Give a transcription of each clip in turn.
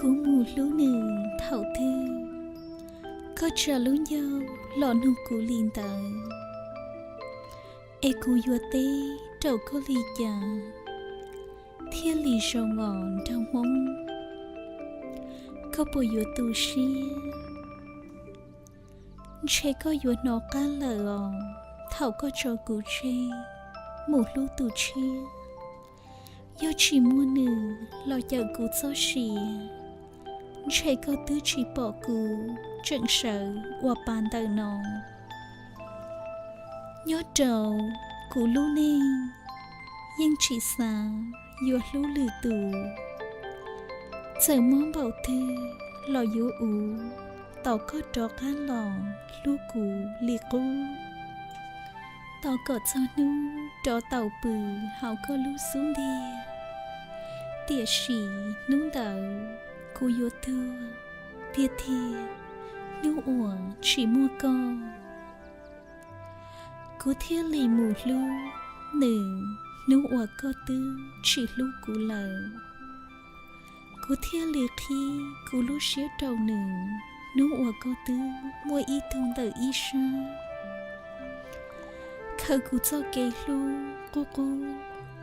Kuv mus hlub nws thaum twg, koj tsa lub ncauj los nug kuv li ntawd, es kuv yuav teb rau koj li cas thiaj li zoo os nraug Hmoob? Koj puas yuav tu siab? Ntshe koj yuav hnov qab lawm os, thaum koj tso kuv tseg mus hlub tus tshiab. Yog tsis muaj nws los cawm kuv txoj sia, ntshe koj twb tsis pom kuv tseem sawv ua pa ntawm no. Nyob rau kuv lub neej, yeej tsis xav yuav hlub lwm tus. Txawm mob npaum twg los yuav uv, tos koj rov qab los hlub kuv li qub. Tos kom txog hnub rov taus pw hauv koj lub xub ntiag, tiam sis hnub ntawd kuv yuav tuag tiag tiag, hnub uas tsis muaj koj. Kuv thiaj li mus hlub nws, hnub uas koj twb tsis hlub kuv lawm. Kuv thiaj li qhib kuv lub siab rau nws, hnub uas koj twb muaj ib tug ntawm ib sab. Khaws kuv txoj kev hlub qub qub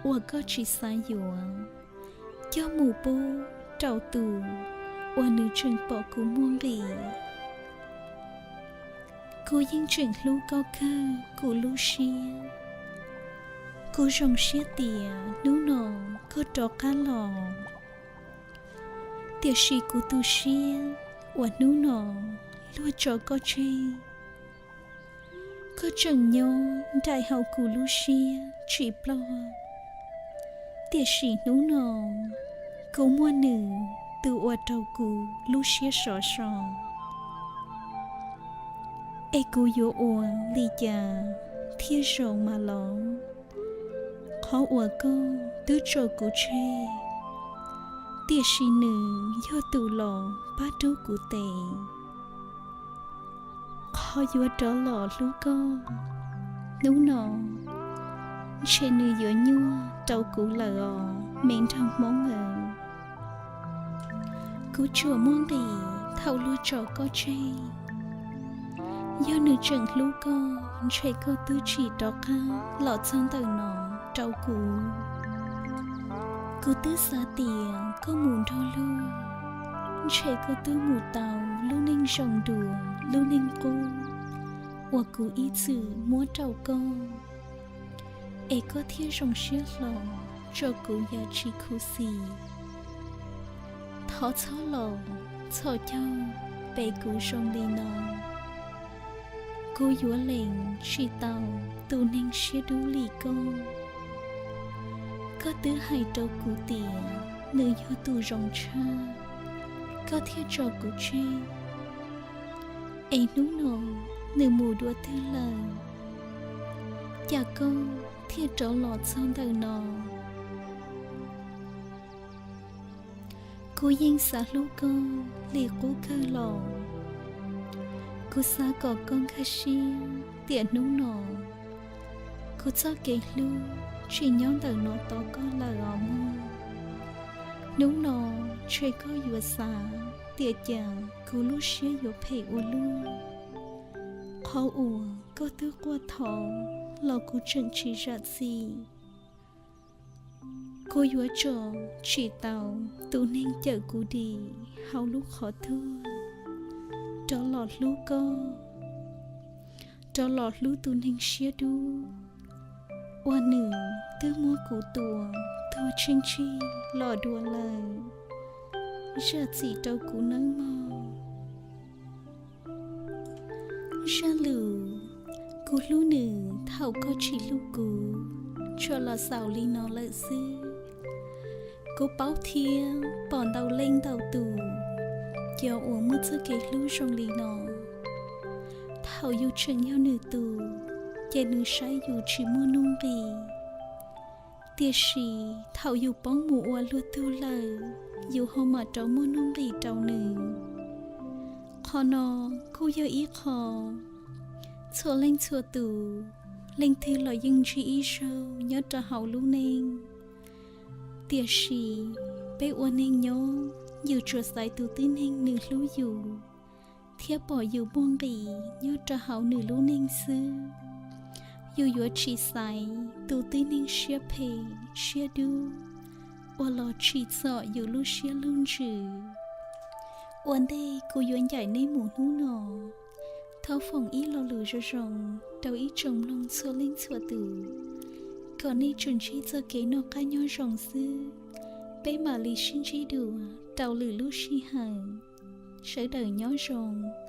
uas koj tsis xav yuav, coj mus pub rau tus uas nws tseem pom kuv muaj nqis. Kuv yeej tseem hlub koj kawg kuv lub siab. Kuv zoo siab tias hnub no koj rov qab los, tiam sis kuv tu siab uas hnub no luag tso koj tseg. Koj tseem nyob nraim hauv kuv lub siab tsis ploj, tiam sis hnub no kuv muaj nws tus uas rau kuv lub siab sov so. Es kuv yuav ua li cas thiaj zoo mas los? Qhov uas koj twb tso kuv tseg, tiam sis nws yog tus los pab rub kuv tes. Qhov yuav rov los hlub koj hnub no, ntshe nws yuav nyuaj rau kuv lawm os me nraug Hmoob aw. Kuv tsuas muaj nqis thaum luag tso koj tseg. Yog nws tseem hlub koj, ntshe koj twb tsis rov qab los txog ntawm no rau kuv. Kuv twb xav tias koj mus nrog luag, ntshe koj twb mus tau lub neej zoo dua lub neej qub uas kuv ib txwm muab rau koj, es koj thiaj zoo siab hlo tso kuv yam tsis khuv xim. Thov txhob los txhos caug peb kuv zoo li no. Kuv yuav lees tsis tau tus neeg siab dub li koj. Koj twb hais rau kuv tias nws yog tus zoo tshaj, koj thiaj tso kuv tseg. Es hnub no nws mus dua twg lawm, cas koj thiaj rov los txog ntawm no? Kuv yeej xav hlub koj li qub kawg los. Kuv xav kom koj nkag siab tias hnub no kuv txoj kev hlub tsis nyob ntawm no tos koj lawm os mog. Hnub no ntshe koj yuav xav tias cas kuv lub siab yuav phem ua luaj. Qhov uas koj twb quaj thov los kuv tseem tsis zam txim. Kuv yuav tso tsis tau tus neeg cawm kuv dim hauv lub qhov tuag, rov los hlub koj, rov los hlub tus neeg siab dub uas nws twb muab kuv tua tuag tsheej tsig los dua lawm. Zam txim rau kuv nawb mog. Zaj lus, kuv hlub nws thaum koj tsis hlub kuv, tsuas los xaus li no lawm xwb. Kuv paub thiab pom ntau leej ntau tus, cov uas muaj txoj kev hlub zoo li no, thaum yus tseem yog nws tus, ces nws saib yus tsis muaj nuj nqis. Tiam sis thaum yus poob mus ua luag tug lawm, yus ho mam rov muaj nuj nqis rau nws. Qhov no kuj yog ib qho txhua leej txhua tus, leej twg los yeej ntsib ib zaug nyob rau hauv lub neej. Tiam sis peb ua neeg nyob Yus tsuas xaiv tus tib neeg nws hlub yus thiab pom yus muaj nqis nyob rau hauv nws lub neej xwb. Yus yuav tsis xaiv tus tib neeg siab phem siab dub uas los tsim txom yus lub siab lub ntsws. Ua ntej kuv yuav ncaim nej mus hnub no, thov foom ib lo lus zoo zoo rau ib tsoom mloog txhua leej txhua tus, kom nej tsuas ntsib txoj kev noj qab nyob zoo xwb. Peb mam li sib ntsib dua rau lwm lub sij hawm. Sawv daws nyob zoo.